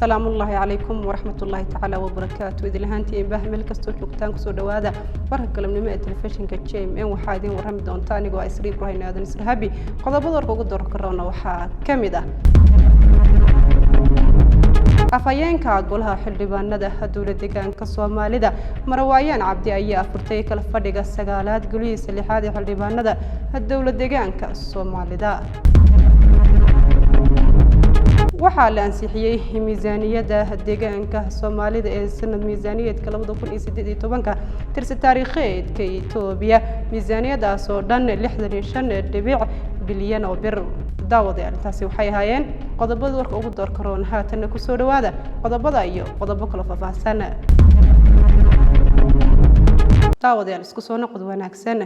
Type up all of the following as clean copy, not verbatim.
Salaamullaahi calaykum waraxmatullaahi tacaala wabarakaatu. Idil ahaantiin bah meel kastoo joogtaan, kusoo dhowaada warka galabnimo ee telefishinka JMN. Waxaa idiin warrami doonta anigoo ah Isri Ibraahim Aadan Israhabi. Qodobada warka ugu doorka karoona waxaa ka mid ah: afhayeenka golaha xildhibaanada dowla deegaanka Soomaalida Marawaayaan Cabdi ayaa afurtay kala fadhiga sagaalaad golihiisa lixaad ee xildhibaanada dowla deegaanka Soomaalida. Waxaa la ansixiyey miisaaniyadda deegaanka Soomaalida ee sanad miisaaniyeedka 2018-ka tirsi taariikheedka Itoobiya, miisaaniyadaas oo dhan 65 dhibic bilyan oo bir. Daawadayaal, intaasi waxay ahaayeen qodobada warka ugu door karoon. Haatanna kusoo dhowaada qodobada iyo qodobo kala faahfaahsan. Daawadayaal, isku soo noqod wanaagsan.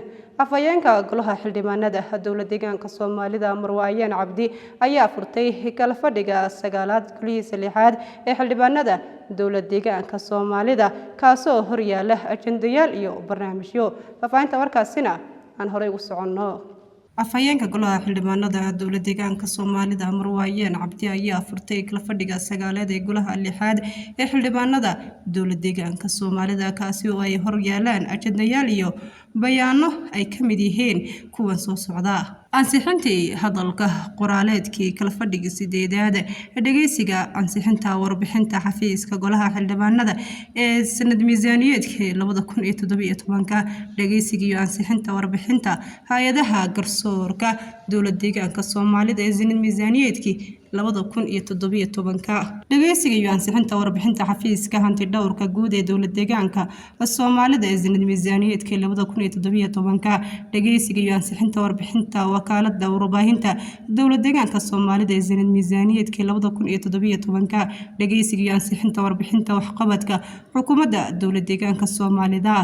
Afhayeenka golaha xildhibaanada dowla deegaanka Soomaalida Marwaayaan Cabdi ayaa furtay kala fadhiga sagaalaad golihiisa lixaad ee xildhibaanada dowla deegaanka Soomaalida, kaasoo horyaala ajendayaal iyo barnaamijyo. Faahfaahinta warkaasina aan horey ugu soconno. Afhayeenka golaha xildhibaanada dowla deegaanka Soomaalida Marwaayeen Cabdi ayaa furtay kala fadhiga sagaaleed ee golaha lixaad ee xildhibaanada dowla deegaanka Soomaalida, kaasi oo ay hor yaalaan ajendayaal iyo bayaano ay ka mid yihiin kuwan soo socda: ansixintii hadalka qoraaleedkii kala fadhigii sideedaad, dhegeysiga ansixinta warbixinta xafiiska golaha xildhibaanada ee sanad miisaaniyeedkii 2017-ka, dhegeysiga iyo ansixinta warbixinta hay-adaha garsoorka dowla deegaanka Soomaalida ee sanad miisaaniyeedkii 2017-ka, dhegeysiga iyo ansixinta warbixinta xafiiska hantidhowrka guud ee dowla deegaanka Soomaalida ee sanad miisaaniyeedkii 2017-ka, dhegeysiga iyo ansixinta warbixinta wakaalada warbaahinta dowla deegaanka Soomaalida ee sanad miisaaniyeedkii 2017-ka, dhegeysiga iyo ansixinta warbixinta waxqabadka xukuumadda dowla deegaanka Soomaalida,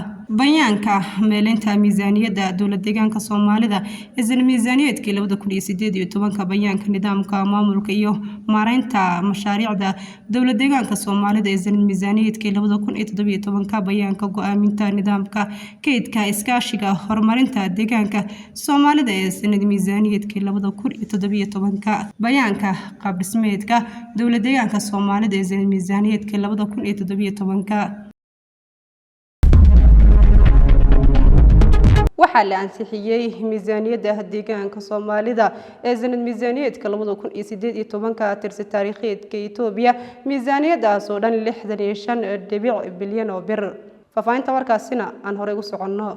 bayaanka meeleynta miisaaniyadda dowla deegaanka Soomaalida ee sanad miisaaniyeedkii 2018-ka, bayaanka nidaamka maamulka iyo maareynta mashaariicda dowla deegaanka Soomaalida ee sanad miisaaniyeedkii 2017-ka, bayaanka go-aaminta nidaamka kaydka iskaashiga horumarinta deegaanka Soomaalida ee sanad miisaaniyeedkii 2017-ka, bayaanka qaab dhismeedka dowla deegaanka Soomaalida ee sanad miisaaniyeedkii 2017-ka. Waxaa la ansixiyey miisaaniyadda deegaanka Soomaalida ee sanad miisaaniyeedka 2018-ka tirsi taariikheedka Itoobiya, miisaaniyadaas oo dhan 65 dhibic bilyan oo bir. Faahfaahinta warkaasina aan horey ugu soconno.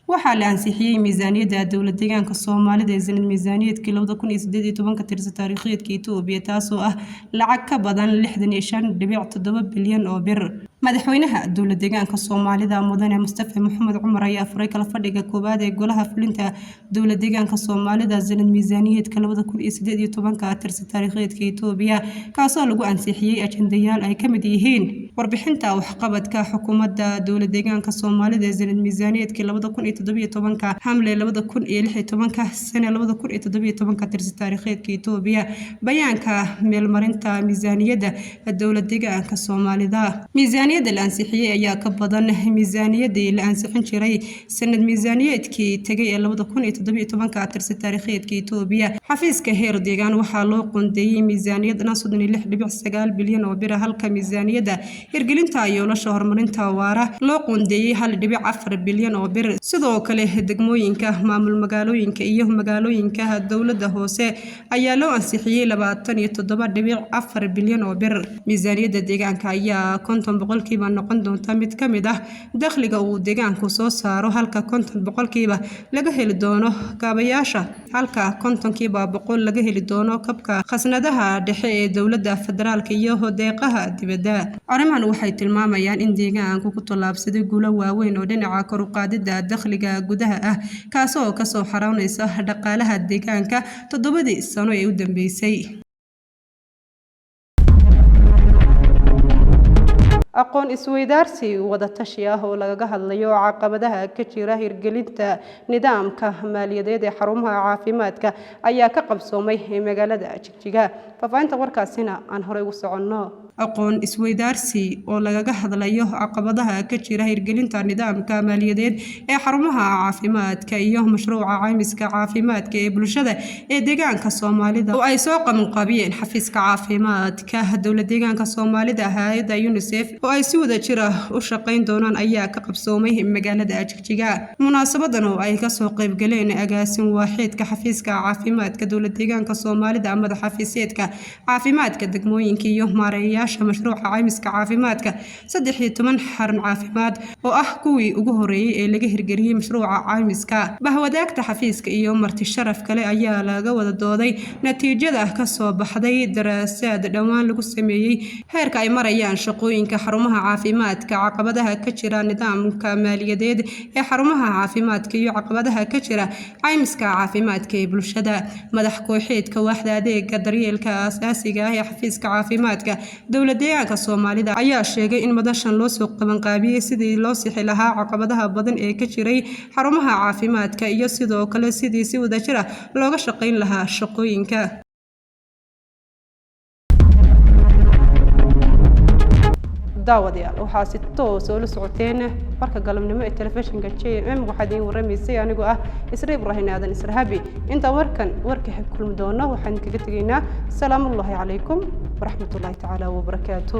Waxaa la ansixiyey miisaaniyadda dowla deegaanka Soomaalida ee sanad miisaaniyeedkii 2018-ka tirsi taariikheedka Itoobiya, taasoo ah lacag ka badan 65.7 bilyan oo bir. Madaxweynaha dowla deegaanka Soomaalida Mudane Mustafa Maxamed Cumar ayaa furay kala fadhiga koowaad ee golaha fulinta dowla deegaanka Soomaalida sanad miisaaniyeedka 2018-ka tirsi taariikheedka Itoobiya, kaasoo lagu ansixiyey ajendayaal ay ka mid yihiin warbixinta waxqabadka xukuumadda dowla deegaanka Soomaalida ee sanad miisaaniyeedkii 2017-ka, Hamle 2016-ka, sane 2017-ka tirsi taariikheedka Itoobiya, bayaanka meelmarinta miisaaniyadda dowla deegaanka Soomaalida. Miisaaniyadda la ansixiyey ayaa ka badan miisaaniyadii la ansixin jiray sanad miisaaniyeedkii tegay ee 2017-ka tirsi taariikheedka Itoobiya. Xafiiska heer deegaan waxaa loo qoondeeyey miisaaniyad dhan 36.9 bilyan oo bir, halka miisaaniyadda hirgelinta yoolasha horumarinta waara loo qoondeeyey 1.4 bilyan oo bir. Sidoo kale degmooyinka, maamul magaalooyinka iyo magaalooyinka dowladda hoose ayaa loo ansixiyey 27.4 bilyan oo bir. Miisaaniyadda deegaanka ayaa 50% noqon doonta mid ka mid ah dakhliga uu deegaanku soo saaro, halka 50% laga heli doono kaabayaasha, halka 50% laga heli doono kabka khasnadaha dhexe ee dowladda federaalka iyo deeqaha dibadda. Arrimahan waxay tilmaamayaan in deegaanku ku tallaabsaday guulo waaweyn oo dhinaca kor u qaadidda dakhliga gudaha ah, kaasoo kasoo xaroonaysa dhaqaalaha deegaanka 7dii sano ee u dambeysay. Aqoon isweydaarsi wadatashi ah oo lagaga hadlayo caqabadaha ka jira hirgelinta nidaamka maaliyadeed ee xarumaha caafimaadka ayaa ka qabsoomay magaalada Jigjiga. Faahfaahinta warkaasina aan horey ugu soconno. Aqoon isweydaarsi oo lagaga hadlayo caqabadaha ka jira hirgelinta nidaamka maaliyadeed ee xarumaha caafimaadka iyo mashruuca caymiska caafimaadka ee bulshada ee deegaanka Soomaalida oo ay soo qabanqaabiyeen xafiiska caafimaadka dowlad deegaanka Soomaalida, hay'adda UNICEF oo ay si wadajir ah u shaqeyn doonaan ayaa ka qabsoomay magaalada Jigjiga. Munaasabadan oo ay kasoo qayb galeen agaasin waaxeedka xafiiska caafimaadka dowlad deegaanka Soomaalida, madaxa xafiiseedka caafimaadka degmooyinka iyo maareeyayaasha mashruuca caymiska caafimaadka 13 xarun caafimaad oo ah kuwii ugu horeeyay ee laga hirgeliyey mashruuca caymiska, bahwadaagta xafiiska iyo marti sharaf kale ayaa laga wada dooday natiijada ka soo baxday daraasaad dhowaan lagu sameeyey heerka ay marayaan shaqooyinka xarumaha caafimaadka, caqabadaha ka jira nidaamka maaliyadeed ee xarumaha caafimaadka iyo caqabadaha ka jira caymiska caafimaadka ee bulshada. Madax kooxeedka waaxda adeega daryeelka aasaasiga ah ee xafiiska caafimaadka dowlad deegaanka Soomaalida ayaa sheegay in madashan loo soo qabanqaabiyey sidii loo sixi lahaa caqabadaha badan ee ka jiray xarumaha caafimaadka iyo sidoo kale sidii si wadajir ah looga shaqeyn lahaa shaqooyinka. Daawadayaal, waxaa si toos oo la socoteen warka galabnimo ee telefishinka JM. Waxaa idiin warramaysay anigoo ah Isre Ibraahim Aadan Israhabi. Intaan warkan warka xig kulmi doono, waxaan kaga tegaynaa salaamullaahi calaykum waraxmatullaahi tacaala wabarakaatu.